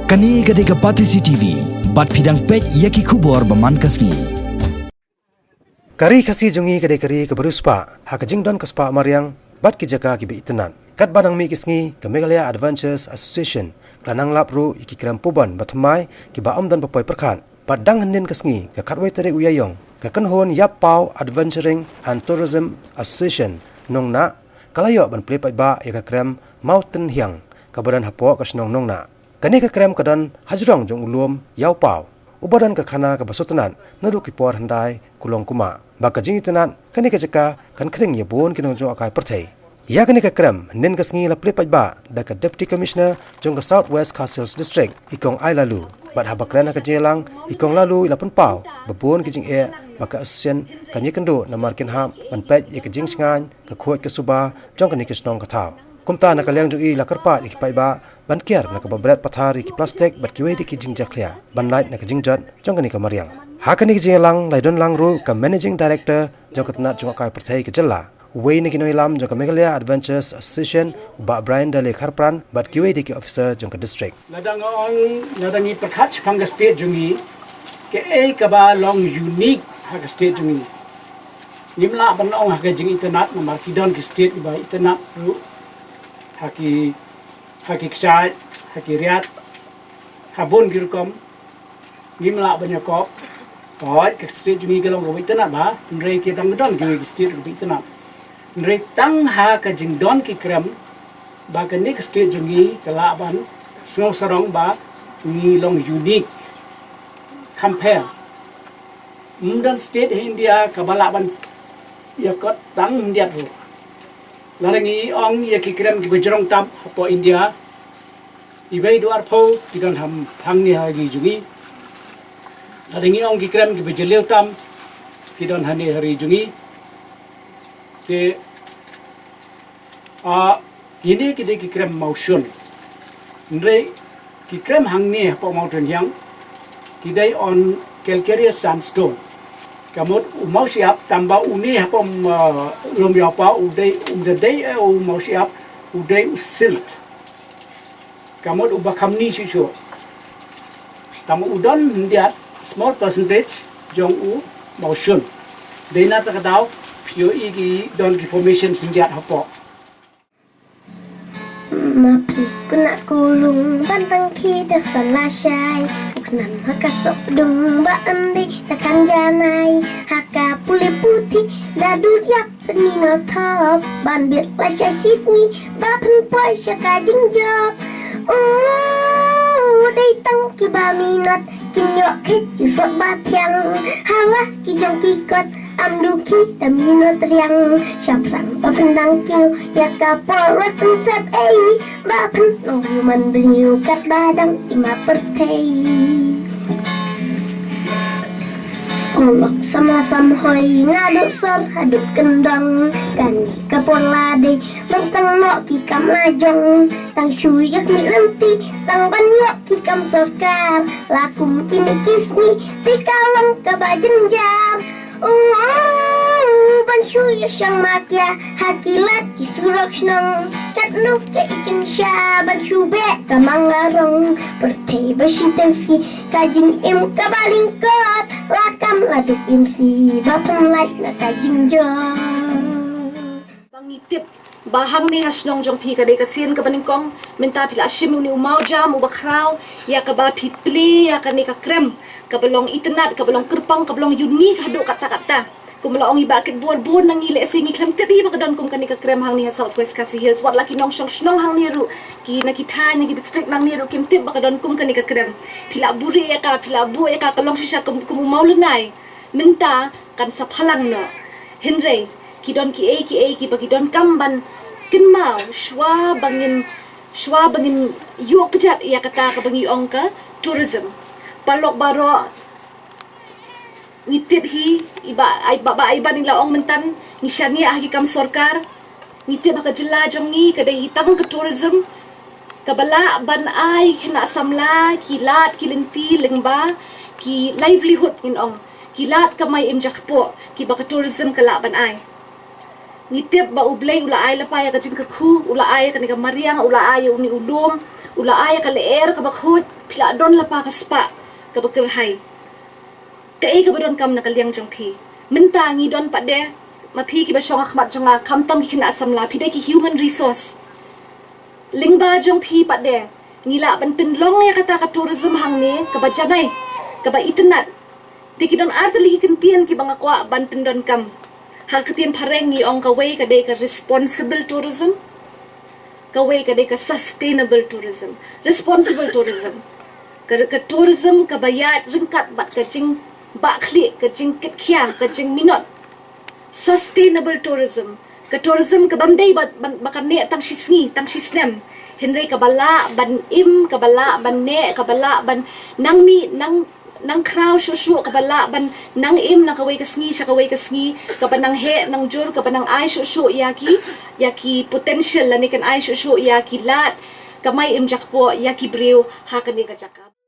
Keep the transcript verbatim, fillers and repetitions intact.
Kane ka dei ka Batesi T V, bad phi dang peit ïa ki khubor ba man ka sngi. Ka ri Khasi jong ngi ka dei ka ri kaba riewspah ha ka jingdon ka spah mariang bad ki jaka kiba itynnad. Katba nang mih ki sngi, ka Meghalaya Adventurers Association ka la nang lap ruh ïa ki krem pubon ba thymmai kiba ym don ba poi pyrkhat. Bad dang hynnin ka sngi, ka khatwei tarik u Ïaïong, ka kynhun Ïappaw Adventuring and Tourism Association Nongnah ka la ïoh ban plie paidbah ïa ka krem Mountain Hiang kaba don hapoh ka shnong Nongnah. Kane ka krem ka don hajrong jong u lum Ïawpaw, uba don ka khana kaba sngewtynnad naduh ki por hyndai kulong kumah. Ba ka jingitynnad kane ka jaka kan khring ïa bun ki nongjngohkai pyrthei. Ïa kane ka krem, hynnin ka sngi la plie paidbah da ka Deputy Commissioner jong ka South West Khasi Hills District, i Kong Ai Laloo. Bad haba kren ha ka jingïalang, i Kong Laloo i la pynpaw ba bun ki jingeh ba ka association kan ïakynduh namar kin hap ban peit ïa ka jingshngaiñ ka khuid ka suba jong kane ka shnong ka thaw. Kumta na ka liang jong i la kyrpad ïa ki paidbah ban kiar na kaba bret pathar ïa ki plastik bad kiwei de ki jingjakhlia ban lait na ka jingjot jong kane ka mariang. Ha kane ka jingïalang la ïadon lang ruh ka Managing Director jong ka tnat jngohkai pyrthei ka jylla, uwei na ki nongïalam jong ka Meghalaya Adventurers Association, u Bah Brian Dale Kharpran, bad kiwei de ki officer jong ka district. Lada nga ong, lada ngi pyrkhat shaphang ka state jong ngi, kaei kaba long unique ha ka state jong ngi. Ngim lah ban ong ha ka jingitynnad namar ki don ki state kiba itynnad ruh ha ki, ha ki kshaid, ha ki riat, ha bun ki rukom. Ngim lah ban ïakop. Hooid, ka state jong ngi ka long kaba itynnad bha, hynrei ki dang don kiwei ki state kaba itynnad. Hynrei tang ha ka jingdon ki krem ba kane ka state jong ngi ka lah ban sngewsarong ba ngi long unique. Compare, ym don state ha India kaba lah ban ïakop tang hyndiat ruh. Lada ngi ong ïa ki krem kiba jrong tam hapoh India, iwei dwar phew ki don ham, hangne ha ri jong ngi. Lada ngi ong ki krem kiba jylliew tam ki don hangne ha ri jong ngi. Te, ah, kine ki dei ki krem mawshun. Hynrei ki krem hangne hapoh Mountain Hiang ki dei on calcareous sandstone. Ka mut u mawshyiap, tangba une hapoh, ah, lum Ïawpaw u dei, um, dei, eh, u mawshyiap u dei u silt. Ka mut uba kham ni shuh shuh. Tangba u don hyndiat, small percentage jong u mawshun. Dei na kata ka daw phi ïohi ki don ki formation hyndiat hapoh. Ma phi khynnah kulung ban tang khie da sa lashai. U khnam ha ka sopdung ba ym dei da khan janai. Ha ka pule puthi da dut ïap, pynmih noh thop ban bit lashai shisngi ba pynpoi sha ka jingjop. U dei tang kiba minot, kin ïoh kheit ki sot ba thiang. Ha la ki jong ki kot, ym duh ki da minot riang. Shaphrang ba pyndang kiew ïa ka por wat pynsep ei, ba pynlong ïa u man briew katba dang i ma pyrthei. Kulok sama sam hoi naduh sor haduh kyndong. Kane ka por la dei ban tang noh ki kam la jong. Tang shu ïa khmih lynti tang ban ïoh ki kam sorkar. La kum kine ki sngi te ka long kaba jynjar. U, u, ban shu ïa shong makia ha ki lad ki surok shnong. Katno ka i kynsha ban shu beh ka mang la rong. Pyrthei ba shi teng sngi ka jingim kaba lyngkot. La kam la duk im sngi ba pynlait na ka jingjop. Ba ngi tip ba hangne ha shnong jong phi ka dei ka sien kaba nyngkong, mynta phi la shim ïa une u mawjam uba khraw ïa kaba phi plie ïa kane ka krem kaba long itynnad, kaba long kyrpang, kaba long unique haduh katta katta. Kumba la ong i Bah Kitbor, bun na ngi lehse ngi khlem tip hi ba ka don kum kane ka krem hangne ha South West Khasi Hills. Wat la ki nongshong shnong hangne ruh, ki na ki thaiñ, na ki district nangne ruh kim tip ba ka don kum kane ka krem. Phi la buhrieh ïa ka, phi la buh ïa ka, ka long shisha kum, kum u mawlynnai. Mynta kan sa phalang noh. Hynrei ki don kiei kiei kiba ki donkam ban kynmaw shuwa ba ngin, shuwa ba ngin ïoh kjat ïa kata kaba ngi ong ka tourism. Paralok baroh, ngi tip hi, i Bah, i Bah, Bah Aiban i la ong mynta, ngi shaniah ha ki kam sorkar. Ngi tip ha ka jylla jong ngi ka dei hi tang ka tourism kaba lah ban ai khynnah samla ki lad ki lynti lyngba ki livelihood, ngin ong, ki lad kamai im jakpoh kiba ka tourism ka lah ban ai. Ngi tip ba U Blei u la ai lypa ïa ka jingkyrkhu, u la ai ïa kane ka mariang, u la ai ïa une u lum, U la ai ka lyer kaba khuid, phi la don lypa ka spah kaba kyrhai. Kaei kaba donkam na ka liang jong phi? Mynta ngi don pat de, ma phi kiba shong ha khmat jong nga, khamtam ki khynnah samla, phi dei ki human resource. Lyngba jong phi pat de ngi lah ban pynlong ïa kata ka tourism hangne kaba janai, kaba itynnad. Te ki don artylli ki kyntien kiba nga kwah ban pyndonkam. Ha ka ktien phareng ngi ong kawei ka dei ka responsible tourism, kawei ka dei ka sustainable tourism. Responsible tourism, ka, ka tourism kaba ïaid ryngkat bad ka jingbahkhlieh, ka jingkitkhia, ka jingminot. Sustainable tourism, ka tourism ka bym dei ba, ba, ba ka neh tang shi sngi, tang shi snem, hynrei kaba lah ban im, kaba lah ban neh, kaba lah ban nang mih, nang, nang khraw shuh shuh, kaba lah ban nang im na kawei ka sngi sha kawei ka sngi, kaba nang heh nang jur, kaba nang ai shuh shuh ïa ki, ïa ki potential lane kan ai shuh shuh ïa ki lad kamai im jakpoh ïa ki briew ha kane ka jaka.